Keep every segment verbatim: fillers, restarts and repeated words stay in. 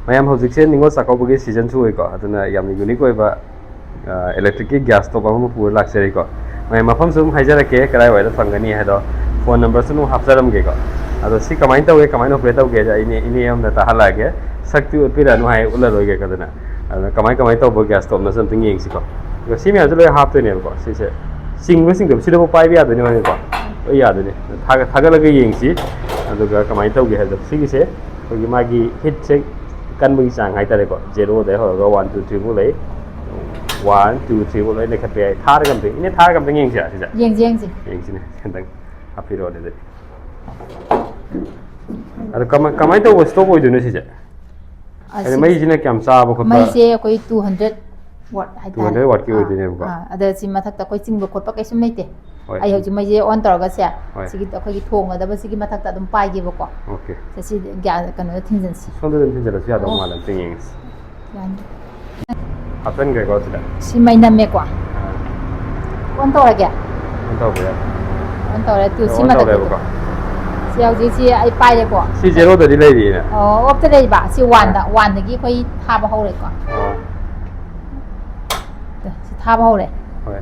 ꯃꯌꯥꯝ, ꯍꯧꯖꯤꯛꯁꯦ ꯅꯤꯉꯣꯜ ꯆꯥꯛꯀꯧꯕꯒꯤ seasonꯁꯨ ꯑꯣꯏꯀꯣ, ꯑꯗꯨꯅ ꯌꯥꯝꯅ unique ꯑꯣꯏꯕ electricꯀꯤ gas stove ꯑꯃ ꯄꯨꯔ ꯂꯥꯛꯆꯔꯤꯀꯣ꯫ ꯃꯌꯥꯝ, ꯃꯐꯝꯁꯨ ꯑꯗꯨꯝ ꯍꯥꯏꯖꯔꯛꯀꯦ, ꯀꯗꯥꯏꯋꯥꯏꯗ ꯐꯪꯒꯅꯤ ꯍꯥꯏꯗꯣ, phone numberꯁꯨ ꯑꯗꯨꯝ ꯍꯥꯞꯆꯔꯝꯒꯦꯀꯣ꯫ ꯑꯗꯣ ꯁꯤ ꯀꯃꯥꯏꯅ ꯇꯧꯒꯦ, ꯀꯃꯥꯏꯅ operate ꯇꯧꯒꯦ ꯍꯥꯏꯗꯣ ꯑꯩꯅ ꯏꯅꯦ ꯑꯃꯗ ꯇꯥꯍꯜꯂꯛꯑꯒꯦ꯫ ꯁꯛꯇꯤ ꯎꯠꯄꯤꯔꯛꯑꯅꯨ ꯍꯥꯏ, ꯎꯠꯂꯔꯣꯏꯒꯦꯀꯣ꯫ ꯑꯗꯨꯅ, ꯑꯗꯨꯅ ꯀꯃꯥꯏ ꯀꯃꯥꯏꯅ ꯇꯧꯕ gas stoveꯅꯣꯁꯨ ꯑꯝꯇꯪ ꯌꯦꯡꯁꯤꯀꯣ꯫ ꯑꯗꯣ ꯁꯤ ꯃꯌꯥꯝꯁꯦ ꯂꯣꯏ ꯍꯥꯞꯇꯣꯏꯅꯦꯕꯀꯣ꯫ ꯁꯤꯁꯦ ꯆꯤꯡꯕ ꯆꯤꯡꯗꯕ ꯁꯤꯗꯕꯨ ꯄꯥꯏꯕ ꯌꯥꯗꯣꯏꯅꯦ ꯍꯣꯔꯦꯟꯀꯣ꯫ ꯂꯣꯏ ꯌꯥꯗꯣꯏꯅꯦ꯫ ꯊꯥꯒ-, ꯊꯥꯒꯠꯂꯒ ꯌꯦꯡꯁꯤ꯫ ꯑꯗꯨꯒ ꯀꯃꯥꯏꯅ ꯇꯧꯒꯦ ꯍꯥꯏꯕꯗꯣ, ꯁꯤꯒꯤꯁꯦ ꯑꯩꯈꯣꯏꯒꯤ ꯃꯥꯒꯤ heatꯁꯦ ꯀꯟꯕꯒꯤ ꯆꯥꯡ ꯍꯥꯏꯇꯥꯔꯦꯀꯣ, zeroꯗꯩ ꯍꯧꯔꯒ one, two, three ꯐꯥꯎ ꯂꯩ꯫ One, two, three ꯐꯥꯎ ꯂꯣꯏ ꯂꯩꯈꯠꯄ ꯌꯥꯏ꯫ ꯊꯥꯔꯒ ꯑꯝꯇ, ꯏꯅꯦ, ꯊꯥꯔꯒ ꯑꯝꯇ ꯌꯦꯡꯁꯤ ꯁꯤꯁꯦ꯫ ꯌꯦꯡꯁꯤ, ꯌꯦꯡꯁꯤ꯫ ꯌꯦꯡꯁꯤꯅꯦ, ꯈꯤꯇꯪ ꯍꯥꯞꯄꯤꯔꯛꯑꯣꯅꯦ ꯑꯗꯨꯗꯤ꯫ ꯑꯗꯣ ꯀꯃꯥꯏ-, ꯀꯃꯥꯏꯅ ꯇꯧꯕ stove ꯑꯣꯏꯗꯣꯏꯅꯣ ꯁꯤꯁꯦ? ꯑ, ꯍꯥꯏꯗꯤ ꯁꯤ-, ꯃꯩꯁꯤꯅ ꯀꯌꯥꯝ ꯆꯥꯕ ꯈꯣꯠꯄ? ꯃꯩꯁꯦ ꯑꯩꯈꯣꯏ two hundred watt ꯍꯥꯏꯇꯥꯔꯦ꯫ Two hundred wattꯀꯤ ꯑꯥ, ꯑꯣꯏꯗꯣꯏꯅꯦꯕꯀꯣ꯫ ꯑꯥ, ꯑꯗ ꯁꯤ ꯃꯊꯛꯇ ꯑꯩꯈꯣꯏ ꯆꯤꯡꯕ ꯈꯣꯠꯄ ꯀꯩꯁꯨꯝ ꯂꯩꯇꯦ꯫ ꯍꯣꯏ꯫ ꯑꯩ ꯍꯧꯖꯤꯛ ꯃꯩꯁꯦ on ꯇꯧꯔꯒꯁꯦ, ꯍꯣꯏ꯫ ꯁꯤꯒꯤ ꯑꯩꯈꯣꯏꯒꯤ ꯊꯣꯡꯒꯗꯕ ꯁꯤꯒꯤ ꯃꯊꯛꯇ ꯑꯗꯨꯝ ꯄꯥꯏꯒꯦꯕꯀꯣ꯫ Okay꯫ ꯁꯦ ꯁꯤ ꯒ꯭ꯌꯥ-, ꯀꯩꯅꯣꯗ ꯊꯤꯟꯖꯤꯟꯁꯤ꯫ ꯁꯣꯝꯗ ꯑꯗꯨꯝ ꯊꯤꯟꯖꯤꯜꯂꯁꯨ ꯌꯥꯗꯧ ꯑꯣ꯫ ꯃꯥꯜꯂꯦ, ꯑꯝꯇ ꯌꯦꯡꯉꯁꯤ꯫ ꯌꯥꯅꯤ꯫ ꯍꯥꯞꯆꯤꯟꯈ꯭ꯔꯦꯀꯣ ꯁꯤꯗ꯫ ꯁꯤ ꯃꯩ ꯅꯝꯃꯦꯀꯣ꯫ ꯑꯥ꯫ On ꯇꯧꯔꯒꯦ? On ꯇꯧꯕ ꯌꯥꯏ꯫ On ꯇꯧꯔꯦ꯫ ꯇꯨ, ꯁꯤ on ꯃꯊꯛꯇ ꯇꯧꯔꯦꯕꯀꯣ꯫ ꯇꯨ꯫ ꯁꯤ ꯍꯧꯖꯤꯛ ꯁꯤ ꯑꯩ ꯄꯥꯏꯔꯦꯀꯣ꯫ ꯁꯤ zeroꯗꯗꯤ ꯂꯩꯔꯤꯅꯦ꯫ ꯑꯣ, offꯇ ꯂꯩꯕ꯫ ꯁꯤ oneꯗ, ꯑꯥ꯫ Oneꯗꯒꯤ ꯑꯩꯈꯣꯏ ꯊꯥꯕ ꯍꯧꯔꯦꯀꯣ꯫ ꯑꯣ꯫ ꯇꯨ, ꯁꯤ ꯊꯥꯕ ꯍꯧꯔꯦ꯫ ꯍꯣꯏ꯫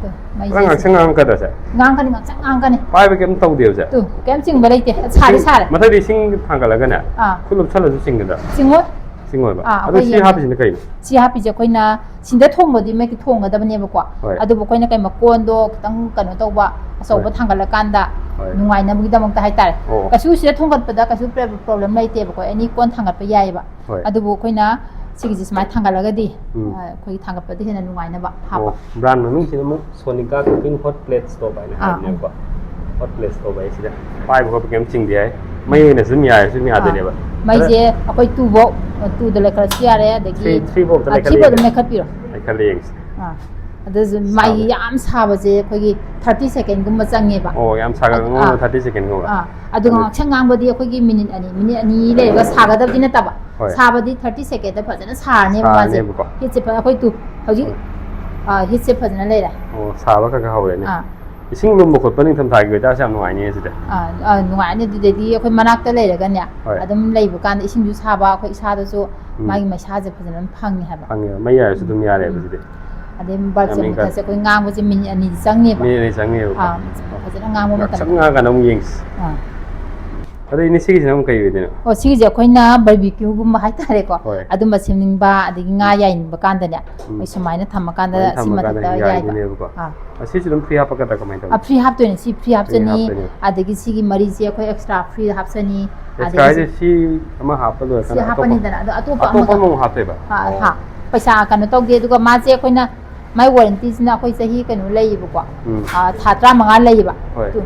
ꯇꯨ, ꯃꯩꯁꯦ ꯄꯨꯔꯥ ꯉꯥꯡꯁꯪ ꯉꯥꯡꯉꯛꯀꯗ꯭ꯔꯥ ꯁꯦ? ꯉꯥꯡꯒꯅꯤ, ꯉꯥꯡꯁꯪ ꯉꯥꯡꯒꯅꯤ꯫ ꯄꯥꯏꯕ ꯀꯩꯝ ꯇꯧꯗꯦꯕ ꯁꯦ? ꯇꯨ, ꯀꯩꯝ ꯆꯤꯡꯕ ꯂꯩꯇꯦ꯫ ꯁꯥꯗꯤ ꯏꯁꯤꯡ ꯁꯥꯔꯦ꯫ ꯃꯊꯛꯇ ꯏꯁꯤꯡ ꯊꯥꯡꯒꯠꯂꯒꯅꯦ, ꯑꯥ꯫ ꯈꯨꯠ ꯂꯨꯞꯁꯜꯂꯁꯨ ꯆꯤꯡꯒꯗ꯭ꯔꯥ? ꯆꯤꯡꯉꯣꯏ꯫ ꯆꯤꯡꯉꯣꯏꯕ? ꯑꯥ, ꯑꯗꯨ ꯑꯩꯈꯣꯏ ꯁꯤ ꯌꯦꯡꯉꯦ꯫ ꯍꯥꯞꯄꯤꯁꯤꯅ ꯀꯩꯅꯣ? ꯁꯤ ꯍꯥꯞꯄꯤꯁꯦ ꯑꯩꯈꯣꯏꯅ ꯁꯤꯡꯗ ꯊꯣꯡꯕꯗꯤ ꯃꯩ ꯊꯣꯡꯒꯗꯕꯅꯦꯕꯀꯣ꯫ ꯍꯣꯏ꯫ ꯑꯗꯨꯕꯨ ꯑꯩꯈꯣꯏꯅ ꯀꯩ ꯃꯀꯣꯟꯗꯣ ꯈꯤꯇꯪ ꯀꯩꯅꯣ ꯇꯧꯕ, ꯑꯆꯧꯕ ꯍꯣꯏ꯫ ꯊꯥꯡꯒꯠꯂꯀꯥꯟꯗ ꯍꯣꯏ꯫ ꯅꯨꯡꯉꯥꯏꯅꯕꯒꯤꯗꯃꯛꯇ ꯍꯥꯏꯇꯥꯔꯦ꯫ ꯑꯣ꯫ ꯀꯩꯁꯨ ꯁꯤꯗ ꯊꯣꯡꯒꯠꯄꯗ ꯀꯩꯁꯨ ꯄ꯭ꯔ-, problem ꯂꯩꯇꯦꯕꯀꯣ꯫ Any ꯀꯣꯟ ꯊꯥꯡꯒꯠꯄ ꯌꯥꯏꯑꯕ꯫ ꯍꯣꯏ꯫ ꯑꯗꯨꯕꯨ ꯑꯩꯈꯣꯏꯅ ꯁꯤꯒꯤꯁꯦ ꯁꯨꯃꯥꯏꯅ ꯊꯥꯡꯒꯠꯂꯒꯗꯤ, ꯎꯝ꯫ ꯑ, ꯑꯩꯈꯣꯏꯒꯤ ꯊꯥꯡꯒꯠꯄꯗ ꯍꯦꯟꯅ ꯅꯨꯡꯉꯥꯏꯅꯕ ꯍꯥꯞꯄ꯫ ꯑꯣ, brand ꯃꯃꯤꯡꯁꯤꯅ ꯑꯃꯨꯛ Sonica Cooking Hot Plate Stove ꯍꯥꯏꯅ ꯑꯥ, ꯑꯥ꯫ ꯍꯥꯏꯕꯅꯦꯕꯀꯣ꯫ Hot plate stove ꯍꯥꯏꯁꯤꯗ ꯄꯥꯏꯕ ꯈꯣꯠꯄ ꯀꯩꯝ ꯆꯤꯡꯗꯦ ꯍꯥꯏ꯫ ꯃꯩ ꯑꯣꯏꯅꯁꯨ ꯑꯗꯨꯝ ꯌꯥꯏꯔꯁꯨ ꯑꯗꯨꯝ ꯑꯥ꯫ ꯌꯥꯗꯣꯏꯅꯦꯕ꯫ ꯃꯩꯁꯦ ꯑꯗ ꯑꯩꯈꯣꯏ two ꯐꯧ, twoꯗ ꯂꯩꯈꯠꯂꯁꯨ ꯌꯥꯔꯦ, ꯑꯗꯒꯤ, three, three ꯐꯥꯎꯗ ꯑꯥ, three ꯐꯥꯎ ꯑꯗꯨꯝ ꯂꯩꯈꯠꯂ ꯂꯩꯈꯠꯄꯤꯔꯣ꯫ ꯌꯦꯡꯁꯦ꯫ ꯂꯩꯈꯠꯂ ꯌꯦꯡꯁꯦ꯫ ꯑꯥ꯫ ꯑꯗꯨꯁꯨ ꯃꯥꯒꯤ ꯁꯥꯕ꯫ ꯌꯥꯝ ꯁꯥꯕꯁꯦ ꯑꯩꯈꯣꯏꯒꯤ thirty secondꯒꯨꯝꯕ ꯆꯪꯉꯦꯕ꯫ ꯑꯣ, ꯌꯥꯝ ꯁꯥꯒꯠꯂꯒ ꯑꯥ꯫ Thirty secondꯒꯨꯝꯕ꯫ ꯑꯥ꯫ ꯑꯗꯨꯒ ꯑꯗꯨ ꯉꯥꯛꯁꯪ ꯉꯥꯡꯕꯗꯤ ꯑꯩꯈꯣꯏꯒꯤ minute ꯑꯅꯤ, minute ꯑꯅꯤ ꯂꯩꯔꯒ ꯁꯥꯒꯗꯕꯗꯤ ꯅꯠꯇꯕ꯫ ꯍꯣꯏ꯫ ꯁꯥꯕꯗꯤ thirty secondꯗ ꯐꯖꯅ ꯁꯥꯔꯅꯦꯕ ꯃꯥꯁꯦ꯫ ꯁꯥꯔꯅꯦꯕꯀꯣ꯫ Heatꯁꯦ ꯐ-, ꯑꯩꯈꯣꯏ ꯇꯨ-, ꯍꯧꯖꯤꯛ, ꯍꯣꯏ꯫ ꯑꯥ, heatꯁꯦ ꯐꯖꯅ ꯂꯩꯔꯦ꯫ ꯑꯣ, ꯁꯥꯕ ꯈꯔ ꯈꯔ ꯍꯧꯔꯦꯅꯦ꯫ ꯑꯥ꯫ ꯏꯁꯤꯡ ꯂꯨꯝꯕ ꯈꯣꯠꯄ ꯅꯤꯡꯊꯝꯊꯥꯒꯤ ꯑꯣꯏꯇꯥꯔꯁꯨ ꯌꯥꯝ ꯅꯨꯡꯉꯥꯏꯅꯤ ꯁꯤꯗꯤ꯫ ꯑꯥ, ꯑꯥ, ꯅꯨꯡꯉꯥꯏꯔꯅꯤ꯫ ꯑꯗꯨꯗꯩꯗꯤ ꯑꯩꯈꯣꯏ ꯃꯅꯥꯛꯇ ꯂꯩꯔꯒꯅꯦ, ꯍꯣꯏ꯫ ꯑꯗꯨꯝ ꯂꯩꯕ ꯀꯥꯟꯗ ꯏꯁꯤꯡꯁꯨ ꯁꯥꯕ, ꯑꯩꯈꯣꯏ ꯏꯁꯥꯗꯁꯨ ꯎꯝ꯫ ꯃꯥꯒꯤ ꯃꯩꯁꯥꯁꯦ ꯐꯖꯅ ꯑꯗꯨꯝ ꯐꯪꯉꯦ ꯍꯥꯏꯕ꯫ ꯐꯪꯉꯦꯕ, ꯃꯩ ꯌꯥꯏꯔꯁꯨ ꯑꯗꯨꯝ ꯌꯥꯔꯦꯕ ꯁꯤꯗꯤ꯫ ꯑꯗꯩ ꯕꯜꯕꯁꯦ ꯌꯥꯝ ꯏꯪ ꯃꯨꯊꯠꯁꯦ, ꯑꯩꯈꯣꯏ ꯉꯥꯡꯕꯁꯦ ꯃꯤꯅꯤꯠ ꯑꯅꯤꯗꯤ ꯆꯪꯅꯦꯕ꯫ ꯃꯤꯅꯤꯠ ꯑꯅꯤ ꯆꯪꯅꯦꯕꯀꯣ꯫ ꯑꯥ, ꯐꯖꯅ ꯉꯥꯡꯕ ꯉꯥꯛꯁꯪ ꯃꯇꯝꯗ꯫ ꯉꯥꯡꯉꯀꯥꯟꯗ ꯑꯃꯨꯛ ꯌꯦꯡꯁꯤ꯫ ꯑꯥ꯫ ꯑꯗꯣ ꯏꯅꯦ, ꯁꯤꯒꯤꯁꯤꯅ ꯑꯃꯨꯛ ꯀꯩ ꯑꯣꯏꯗꯣꯏꯅꯣ? ꯑꯣ, ꯁꯤꯒꯤꯁꯦ ꯑꯩꯈꯣꯏꯅ ꯕꯔꯕꯤꯀ꯭ꯌꯨꯒꯨꯝꯕ ꯍꯥꯏꯇꯥꯔꯦꯀꯣ꯫ ꯍꯣꯏ꯫ ꯑꯗꯨꯝꯕ ꯁꯦꯝꯅꯤꯡꯕ, ꯑꯗꯒꯤ ꯉꯥ ꯌꯥꯏꯅꯤꯡꯕ ꯀꯥꯟꯗꯅꯦ, ꯎꯝ꯫ ꯑꯩꯈꯣꯏ ꯁꯨꯃꯥꯏꯅ ꯊꯝꯃꯀꯥꯟꯗ ꯁꯨꯃꯥꯏꯅ ꯁꯤ ꯃꯊꯛꯇ ꯊꯝꯃꯀꯥꯟꯗ ꯌꯥꯏꯕ꯫ ꯌꯥꯏꯗꯣꯏꯅꯦꯕꯀꯣ꯫ ꯑꯥ꯫ ꯑꯁꯤꯁꯨ ꯑꯗꯨꯝ ꯐ꯭ꯔꯤ ꯍꯥꯞꯄꯛꯀꯗ꯭ꯔꯥ, ꯀꯃꯥꯏꯅ ꯇꯧꯅꯤ? ꯑ, ꯐ꯭ꯔꯤ ꯍꯥꯞꯇꯣꯏꯅꯦ, ꯁꯤ ꯐ꯭ꯔꯤ ꯍꯥꯞꯆꯅꯤ꯫ ꯍꯥꯞꯇꯣꯏꯅꯦ꯫ ꯑꯗꯒꯤ ꯁꯤꯒꯤ ꯃꯔꯤꯁꯦ ꯑꯩꯈꯣꯏ ꯑꯦꯛꯁꯇ꯭ꯔꯥ ꯐ꯭ꯔꯤ ꯍꯥꯞꯆꯅꯤ꯫ ꯑꯦꯛꯁꯇ꯭ꯔꯥ ꯑꯗꯒꯤ ꯍꯥꯏꯁꯦ ꯁꯤ ꯑꯃ ꯍꯥꯞꯄ ꯂꯣꯏꯔꯀꯥꯟꯗ ꯁꯤ ꯑꯇꯣꯞꯄ ꯍꯥꯞꯄꯅꯤꯗꯅ, ꯑꯗꯣ ꯑꯇꯣꯞꯄ ꯑꯇꯣꯞꯄ ꯑꯃꯒ ꯑꯃꯃꯨꯛ ꯍꯥꯞꯇꯣꯏꯕ? ꯑ, ꯑꯣ꯫ ꯍꯥ꯫ ꯄꯩꯁꯥ ꯀꯩꯅꯣ ꯇꯧꯗꯦ, ꯑꯗꯨꯒ ꯃꯥꯁꯦ ꯑꯩꯈꯣꯏꯅ, ꯃꯥꯏ ꯋꯥꯔꯦꯟꯇꯤꯁꯤꯅ ꯑꯩꯈꯣꯏ ꯆꯍꯤ ꯀꯩꯅꯣ ꯂꯩꯌꯦꯕꯀꯣ꯫ ꯎꯝ꯫ ꯑ, ꯊꯥ ꯇꯔꯥꯃꯉꯥ ꯂꯩꯌꯦꯕ꯫ ꯍꯣꯏ꯫ ꯇꯨ꯫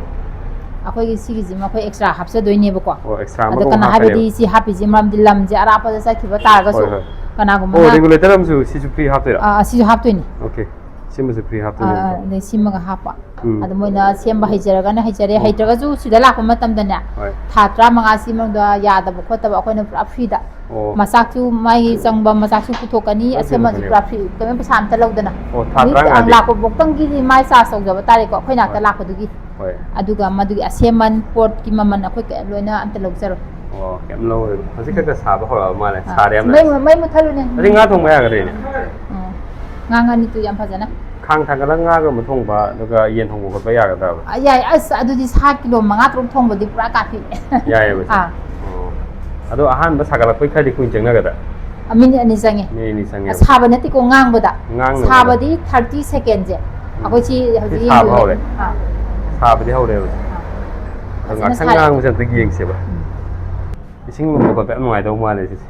ꯑꯩꯈꯣꯏꯒꯤ ꯁꯤꯒꯤꯁꯤꯃ ꯑꯩꯈꯣꯏ ꯑꯦꯛꯁꯇ꯭ꯔꯥ ꯍꯥꯞꯆꯗꯣꯏꯅꯦꯕꯀꯣ꯫ ꯑꯣ, ꯑꯦꯛꯁꯇ꯭ꯔꯥ ꯑꯗ ꯑꯃꯒ ꯀꯅꯥ ꯑꯃꯨꯛ ꯍꯥꯏꯕꯗꯤ ꯍꯥꯞꯀꯅꯦꯕ? ꯁꯤ ꯍꯥꯞꯄꯤꯁꯤ ꯃꯔꯝꯗꯤ ꯂꯝꯁꯦ ꯑꯔꯥꯞꯄꯗ ꯆꯠꯈꯤꯕ ꯇꯥꯔꯒꯁꯨ ꯍꯣꯏ, ꯍꯣꯏ꯫ ꯀꯅꯥꯒꯨꯝꯕ ꯑꯣ, ꯔꯤꯒꯨꯂꯦꯇꯔ ꯑꯃꯁꯨ ꯁꯤꯁꯨ ꯐ꯭ꯔꯤ ꯍꯥꯞꯇꯣꯏꯔꯥ? ꯑ, ꯁꯤꯁꯨ ꯍꯥꯞꯇꯣꯏꯅꯦ꯫ ꯑꯣꯀꯦ, ꯁꯤꯃꯁꯨ ꯐ꯭ꯔꯤ ꯑ, ꯍꯥꯞꯇꯣꯏꯅꯦꯕꯀꯣ꯫ ꯑꯗꯩ ꯁꯤꯃꯒ ꯍꯥꯞꯄ꯫ ꯎꯝ꯫ ꯑꯗꯨ ꯃꯣꯏꯅ ꯁꯦꯝꯕ ꯍꯩꯖꯔꯒꯅ ꯍꯩꯖꯔꯦ, ꯎꯝ꯫ ꯍꯩꯇ꯭ꯔꯒꯁꯨ ꯁꯤꯗ ꯂꯥꯛꯄ ꯃꯇꯝꯗꯅꯦ, ꯍꯣꯏ꯫ ꯊꯥ ꯇꯔꯥꯃꯉꯥꯁꯤ ꯃꯅꯨꯡꯗ ꯌꯥꯗꯕ ꯈꯣꯠꯇꯕ ꯑꯩꯈꯣꯏꯅ ꯄꯨꯔꯥ ꯐ꯭ꯔꯤꯗ꯫ ꯑꯣ꯫ ꯃꯆꯥꯛꯁꯨ ꯃꯥꯒꯤ ꯆꯪꯕ ꯃꯆꯥꯛꯁꯨ ꯄꯨꯊꯣꯛꯀꯅꯤ, ꯂꯣꯏ ꯑꯁꯦꯝꯕꯜꯁꯨ ꯄꯨꯊꯣꯛꯀꯅꯦꯕ꯫ ꯄꯨꯔꯥ ꯐ꯭ꯔꯤ, ꯀꯩꯝꯇ ꯄꯩꯁꯥ ꯑꯝꯇ ꯂꯧꯗꯅ꯫ ꯑꯣ, ꯊꯥ ꯃꯤ ꯇꯔꯥꯃꯉꯥꯗꯤ? ꯂꯥꯛꯄ ꯕꯣꯛꯇꯪꯒꯤꯗꯤ ꯃꯥꯏ ꯆꯥꯔꯖ ꯇꯧꯖꯕ ꯇꯥꯔꯦꯀꯣ, ꯑꯩꯈꯣꯏ ꯅꯥꯛꯇ ꯍꯣꯏ꯫ ꯂꯥꯛꯄꯗꯨꯒꯤ꯫ ꯍꯣꯏ꯫ ꯑꯗꯨꯒ ꯃꯗꯨꯒꯤ ꯑꯁꯦꯝꯃꯟ ꯄꯣꯠꯀꯤ ꯃꯃꯜ ꯑꯩꯈꯣꯏ ꯀꯩꯝ ꯂꯣꯏꯅ ꯑꯝꯇ ꯂꯧꯖꯔꯣꯏ꯫ ꯑꯣ, ꯀꯩꯝ ꯂꯧꯔꯣꯏꯕ꯫ ꯍꯧꯖꯤꯛ ꯈꯛꯇ ꯁꯥꯕ ꯍꯧꯔꯛꯑꯕ ꯃꯥꯜꯂꯦ꯫ ꯑꯥ꯫ ꯁꯥꯔꯦ ꯌꯥꯝꯅ꯫ ꯃꯩ, ꯃꯩ ꯃꯨꯠꯊꯠꯂꯨꯅꯦ꯫ ꯑꯁꯤ ꯉꯥ ꯊꯣꯡꯕ ꯌꯥꯒꯗ꯭ꯔꯦꯅꯦ? ꯎꯝ꯫ ꯉꯥꯡꯉꯅꯤ ꯇꯨ ꯌꯥꯝ ꯐꯖꯅ꯫ ꯈꯥꯡ ꯊꯥꯡꯒꯠꯂꯒ ꯉꯥꯒꯨꯝꯕ ꯊꯣꯡꯕ, ꯑꯗꯨꯒ ꯌꯦꯟ ꯊꯣꯡꯕ ꯈꯣꯠꯄ ꯌꯥꯒꯗ꯭ꯔꯕ? ꯑ, ꯌꯥꯏ꯫ ꯑꯁ, ꯑꯗꯨꯗꯤ ꯁꯥ ꯀꯤꯂꯣ ꯃꯉꯥ ꯇꯔꯨꯛ ꯊꯣꯡꯕꯗꯤ ꯄꯨꯔꯥ ꯀꯥꯐꯤ꯫ ꯌꯥꯏꯌꯦꯕ ꯁꯦ? ꯑꯥ꯫ ꯑꯣ꯫ ꯑꯗꯣ ꯑꯍꯥꯟꯕ ꯁꯥꯒꯠꯂꯛꯄꯩ ꯈꯔꯗꯤ ꯀꯨꯏꯅ ꯆꯪꯅꯒꯗ꯭ꯔꯥ? ꯑ, ꯃꯤꯅꯤꯠ ꯑꯅꯤ ꯆꯪꯉꯦ꯫ ꯃꯤꯅꯤꯠ ꯑꯅꯤ ꯆꯪꯉꯦꯕ꯫ ꯁꯥꯕ ꯅꯠꯇꯦꯀꯣ, ꯉꯥꯡꯕꯗ꯫ ꯉꯥꯡꯅꯕꯗ꯫ ꯁꯥꯕꯗꯤ ꯊꯥꯔꯇꯤ ꯁꯦꯀꯦꯟꯁꯦ꯫ ꯎꯝ꯫ ꯑꯩꯈꯣꯏ ꯁꯤ ꯍꯧꯖꯤꯛ ꯁꯤ ꯁꯥꯕ ꯌꯦꯡꯕꯤꯌꯨ꯫ ꯍꯧꯔꯦ꯫ ꯑꯥ꯫ ꯁꯥꯕꯗꯤ ꯍꯧꯔꯦꯕ꯫ ꯑꯥ꯫ ꯑꯗꯣ ꯐꯖꯅ ꯉꯥꯛꯁꯪ ꯁꯥꯏ꯫ ꯉꯥꯡꯕꯁꯦ ꯑꯝꯇ ꯌꯦꯡꯁꯦꯕ꯫ ꯎꯝ꯫ ꯏꯁꯤꯡ ꯂꯨꯝꯕ ꯈꯣꯠꯄ ꯌꯥꯝ ꯅꯨꯡꯉꯥꯏꯗꯧ ꯃꯥꯜꯂꯦ ꯁꯤꯁꯦ꯫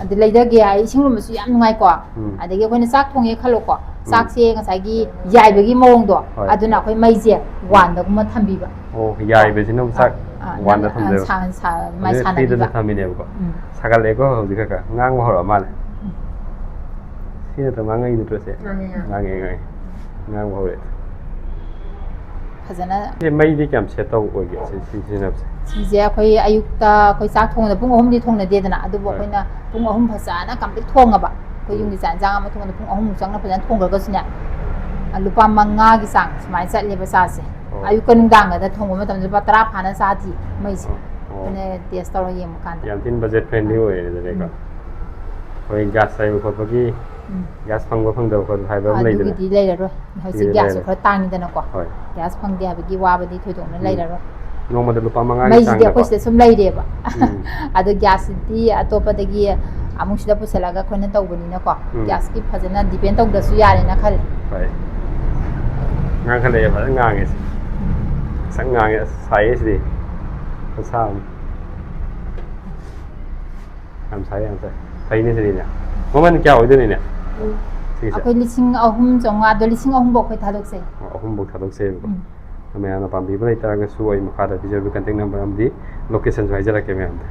ꯑꯗꯨ ꯂꯩꯗꯒꯦ ꯍꯥꯏ, ꯏꯁꯤꯡ ꯂꯨꯝꯕꯁꯨ ꯌꯥꯝ ꯅꯨꯡꯉꯥꯏꯀꯣ꯫ ꯎꯝ꯫ ꯑꯗꯒꯤ ꯑꯩꯈꯣꯏꯅ ꯆꯥꯛ ꯊꯣꯡꯉꯦ ꯈꯜꯂꯣꯀꯣ꯫ ꯎꯝ꯫ ꯆꯥꯛꯁꯦ ꯉꯁꯥꯏꯒꯤ ꯌꯥꯏꯕꯒꯤ ꯃꯑꯣꯡꯗꯣ, ꯍꯣꯏ꯫ ꯑꯗꯨꯅ ꯑꯩꯈꯣꯏ ꯃꯩꯁꯦ ꯋꯥꯟꯗꯒꯨꯝꯕ ꯊꯝꯕꯤꯕ꯫ ꯑꯣ, ꯌꯥꯏꯕꯁꯤꯅ ꯑꯃꯨꯛ ꯆꯥꯛ ꯑꯥ, ꯑꯥ, ꯋꯥꯟꯗ ꯅꯪ, ꯑꯥ, ꯊꯝꯖꯕ꯫ ꯁꯥ-, ꯁꯥ-, ꯃꯥꯏ ꯑꯗꯨꯅ ꯐ꯭ꯔꯤꯗ ꯁꯥꯟꯅꯕꯤꯕ꯫ ꯊꯝꯃꯤꯅꯦꯕꯀꯣ꯫ ꯎꯝ꯫ ꯁꯥꯒꯠꯂꯛꯑꯦꯀꯣ ꯍꯧꯖꯤꯛ ꯈꯔ ꯈꯔ꯫ ꯉꯥꯡꯕ ꯍꯧꯔꯛꯑ ꯃꯥꯜꯂꯦ꯫ ꯎꯝ꯫ ꯁꯤ ꯅꯠꯇ꯭ꯔꯣ ꯉꯥꯡꯉꯛꯏ ꯅꯠꯇ꯭ꯔꯣ ꯁꯦ? ꯉꯥꯡꯉꯦ, ꯉꯥꯡꯉꯦ꯫ ꯉꯥꯡꯉꯦ꯫ ꯉꯥꯡꯕ ꯍꯧꯔꯛꯑꯦ꯫ ꯐꯖꯅ꯫ ꯁꯤ ꯃꯩꯗꯤ ꯀꯌꯥꯝ ꯁꯦꯠ ꯇꯧ ꯑꯣꯏꯒꯦ ꯁꯤ, ꯁꯤ ꯁꯤꯖꯤꯟꯅꯕꯁꯦ? ꯁꯤꯁꯦ ꯑꯩꯈꯣꯏ ꯑꯌꯨꯛꯇ ꯑꯩꯈꯣꯏ ꯆꯥꯛ ꯊꯣꯡꯕꯗ ꯄꯨꯡ ꯑꯍꯨꯝꯗꯤ ꯊꯣꯡꯅꯗꯦꯗꯅ, ꯑꯗꯨꯕꯨ ꯍꯣꯏ꯫ ꯑꯩꯈꯣꯏꯅ ꯄꯨꯡ ꯑꯍꯨꯝ ꯐꯖꯅ complete ꯊꯣꯡꯉꯕ, ꯑꯩꯈꯣꯏ ꯎꯝ꯫ ꯌꯨꯝꯒꯤ ꯆꯥꯛ ꯏꯟꯁꯥꯡ ꯑꯃ ꯊꯣꯡꯕꯗ ꯄꯨꯡ ꯑꯍꯨꯝꯃꯨꯛ ꯆꯪꯅ ꯐꯖꯅ ꯊꯣꯡꯈ꯭ꯔꯒꯁꯨꯅꯦ, ꯂꯨꯄꯥ ꯃꯉꯥꯒꯤ ꯆꯥꯡ ꯁꯨꯃꯥꯏꯅ ꯆꯠꯂꯦꯕ ꯆꯥꯔꯖꯁꯦ꯫ ꯑꯣ꯫ ꯑꯌꯨꯛꯀ ꯅꯨꯡꯗꯥꯡꯒꯗ ꯊꯣꯡꯕ ꯃꯇꯝꯗ ꯂꯨꯄꯥ ꯇꯔꯥ ꯐꯥꯅ ꯆꯥꯗꯦ ꯃꯩꯁꯦ꯫ ꯑꯣ, ꯑꯣ꯫ ꯑꯩꯈꯣꯏꯅ ꯇꯦꯁ ꯇꯧꯔ ꯌꯦꯡꯕ ꯀꯥꯟꯗ꯫ ꯌꯥꯝ ꯊꯤꯅ ꯕꯖꯦꯠ ꯐ꯭ꯔꯦꯟꯂꯤ ꯑꯣꯏꯔꯦ ꯑꯗꯨꯗꯤꯀꯣ꯫ ꯎꯝ꯫ ꯑꯩꯈꯣꯏ ꯒ꯭ꯌꯥꯁ ꯂꯩꯕ ꯈꯣꯠꯄꯒꯤ, ꯎꯝ꯫ ꯒ꯭ꯌꯥꯁ ꯐꯪꯕ ꯐꯪꯗꯕ ꯈꯣꯠꯄ ꯍꯥꯏꯕ ꯑꯃ ꯂꯩꯗꯅ꯫ ꯑꯗꯨꯒꯤꯗꯤ ꯂꯩꯔꯔꯣꯏ꯫ ꯍꯧꯖꯤꯛ ꯁꯤꯗꯤ ꯒ꯭ꯌꯥꯁꯁꯨ ꯂꯩꯔꯦ꯫ ꯈꯔ ꯇꯥꯡꯉꯤꯗꯅꯀꯣ꯫ ꯍꯣꯏ꯫ ꯒ꯭ꯌꯥꯁ ꯐꯪꯗꯦ ꯍꯥꯏꯕꯒꯤ ꯋꯥꯕꯗꯤ ꯊꯣꯏꯗꯣꯛꯅ ꯎꯝ꯫ ꯂꯩꯔꯔꯣꯏ꯫ ꯅꯣꯡꯃꯗ ꯂꯨꯄꯥ ꯃꯉꯥꯒꯤ ꯃꯩꯁꯤꯗꯤ ꯆꯥꯡꯗꯀꯣ꯫ ꯑꯩꯈꯣꯏ ꯁꯤꯗ ꯁꯨꯝ ꯂꯩꯔꯦꯕ꯫ ꯎꯝ꯫ ꯑꯗꯣ ꯒ꯭ꯌꯥꯁꯁꯤꯗꯤ ꯑꯇꯣꯞꯄꯗꯒꯤ ꯑꯃꯨꯛ ꯁꯤꯗ ꯄꯨꯁꯜꯂꯒ ꯑꯩꯈꯣꯏꯅ ꯇꯧꯕꯅꯤꯅꯀꯣ꯫ ꯎꯝ꯫ ꯒ꯭ꯌꯥꯁꯀꯤ ꯐꯖꯅ ꯗꯤꯄꯦꯟ ꯇꯧꯗ꯭ꯔꯁꯨ ꯌꯥꯔꯦꯅ ꯈꯜꯂꯦ꯫ ꯍꯣꯏ꯫ ꯉꯥꯡꯈꯠꯂꯛꯑꯦ, ꯐꯖꯅ ꯉꯥꯡꯉꯦ ꯁꯤ꯫ ꯐꯖꯅ ꯉꯥꯡꯉꯦ꯫ ꯑꯁ, ꯁꯥꯏꯌꯦ ꯁꯤꯗꯤ꯫ ꯈꯨꯠꯁꯥ ꯑꯃ꯫ ꯌꯥꯝ ꯁꯥꯏ, ꯌꯥꯝ ꯁꯥꯏ꯫ ꯐꯩꯅꯦ ꯁꯤꯗꯤꯅꯦ꯫ ꯃꯃꯜ ꯀꯌꯥ ꯑꯣꯏꯗꯣꯏꯅꯣꯅꯦ? ꯁꯤꯒꯤꯁꯦ? ꯑꯩꯈꯣꯏ ꯂꯤꯁꯤꯡ ꯑꯍꯨꯝ ꯆꯥꯝꯃꯉꯥ, ꯑꯗꯣ ꯂꯤꯁꯤꯡ ꯑꯍꯨꯝ ꯐꯥꯎ ꯑꯩꯈꯣꯏ ꯊꯥꯗꯣꯛꯆꯩ꯫ ꯑꯣ, ꯑꯍꯨꯝ ꯐꯥꯎ ꯊꯥꯗꯣꯛꯆꯩꯕꯀꯣ꯫ ꯎꯝ꯫ ꯃꯌꯥꯝꯅ ꯄꯥꯝꯕꯤꯕ ꯂꯩꯇꯥꯔꯒꯁꯨ ꯑꯩ ꯃꯈꯥꯗ ꯄꯤꯖꯔꯤꯕ contact number ꯑꯃꯗꯤ locationꯁꯨ ꯍꯥꯏꯖꯔꯛꯀꯦ ꯃꯌꯥꯝꯗ꯫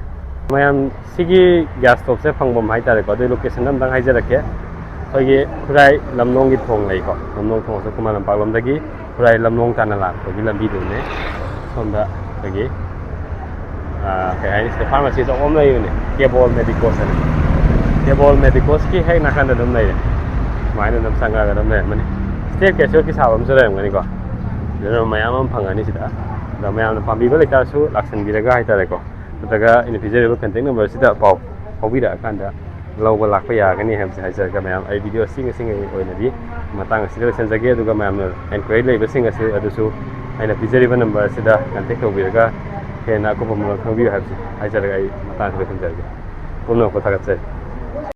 ꯃꯌꯥꯝ, ꯁꯤꯒꯤ gas stoveꯁꯦ ꯐꯪꯐꯝ ꯍꯥꯏꯇꯥꯔꯦꯀꯣ, ꯑꯗꯨꯒꯤ locationꯗꯣ ꯑꯝꯇꯪ ꯍꯥꯏꯖꯔꯛꯀꯦ꯫ ꯑꯩꯈꯣꯏꯒꯤ ꯈꯨꯔꯥꯏ ꯂꯝꯂꯣꯡꯒꯤ ꯊꯣꯡ ꯂꯩꯀꯣ, ꯂꯝꯂꯣꯡ ꯊꯣꯡ ꯑꯁꯣꯝ ꯈꯨꯃꯟ ꯂꯝꯄꯥꯛꯂꯣꯝꯗꯒꯤ ꯈꯨꯔꯥꯏ ꯂꯝꯂꯣꯡ ꯇꯥꯟꯅ ꯂꯥꯛꯄꯒꯤ ꯂꯝꯕꯤꯗꯨꯅꯦ꯫ ꯁꯣꯝꯗ ꯑꯩꯈꯣꯏꯒꯤ, ꯑꯥ, ꯀꯩ ꯍꯥꯏꯅꯤ, ꯁꯤꯗ pharmacy ꯑꯆꯧꯕ ꯑꯃ ꯂꯩꯕꯅꯦ, ꯀꯦꯕꯣꯜ ꯃꯦꯗꯤꯀꯣꯁ ꯍꯥꯏꯅ꯫ ꯀꯦꯕꯣꯜ ꯃꯦꯗꯤꯀꯣꯁꯀꯤ ꯍꯦꯛ ꯅꯥꯀꯟꯗ ꯑꯗꯨꯝ ꯂꯩꯔꯦ꯫ ꯁꯨꯃꯥꯏꯅ ꯑꯗꯨꯝ ꯆꯪꯉꯛꯑꯒ ꯑꯗꯨꯝ ꯂꯩꯔꯝꯃꯅꯤ꯫ Staircaseꯀꯤ ꯁꯥꯕ ꯑꯃꯁꯨ ꯂꯩꯔꯝꯒꯅꯤꯀꯣ꯫ ꯑꯗꯨꯅ ꯃꯌꯥꯝ ꯑꯃ ꯐꯪꯉꯅꯤ ꯁꯤꯗ꯫ ꯑꯗ ꯃꯌꯥꯝꯅ ꯄꯥꯝꯕꯤꯕ ꯂꯩꯇꯥꯔꯁꯨ ꯂꯥꯛꯁꯟꯕꯤꯔꯒ ꯍꯥꯏꯇꯥꯔꯦꯀꯣ, ꯅꯠꯇ꯭ꯔꯒ ꯑꯩꯅ ꯄꯤꯖꯔꯤꯕ contact numberꯁꯤꯗ ꯄꯥꯎ ꯐꯥꯎꯕꯤꯔꯛꯑꯀꯥꯟꯗ ꯂꯧꯕ ꯂꯥꯛꯄ ꯌꯥꯒꯅꯤ ꯍꯥꯏꯕꯁꯦ ꯍꯥꯏꯖꯔꯒ, ꯃꯌꯥꯝ, ꯑꯩ video ꯑꯁꯤ ꯉꯁꯤꯒꯤ ꯑꯣꯏꯅꯗꯤ ꯃꯇꯥꯡ ꯑꯁꯤꯗ ꯂꯣꯏꯁꯤꯟꯖꯒꯦ꯫ ꯑꯗꯨꯒ ꯃꯌꯥꯝꯅ enquiry ꯂꯩꯕꯁꯤꯡ ꯑꯁꯤ ꯑꯗꯨꯁꯨ ꯑꯩꯅ ꯄꯤꯖꯔꯤꯕ number ꯑꯁꯤꯗ contact ꯇꯧꯕꯤꯔꯒ ꯍꯦꯟꯅ ꯑꯀꯨꯞꯄ ꯃꯔꯣꯜ ꯈꯪꯕꯤꯌꯨ ꯍꯥꯏꯕꯁꯤ ꯍꯥꯏꯖꯔꯒ ꯑꯩ ꯃꯇꯥꯡ ꯑꯁꯤꯗ ꯂꯣꯏꯁꯤꯟꯖꯔꯒꯦ꯫ ꯄꯨꯝꯅꯃꯛꯄꯨ ꯊꯥꯒꯠꯆꯔꯤ꯫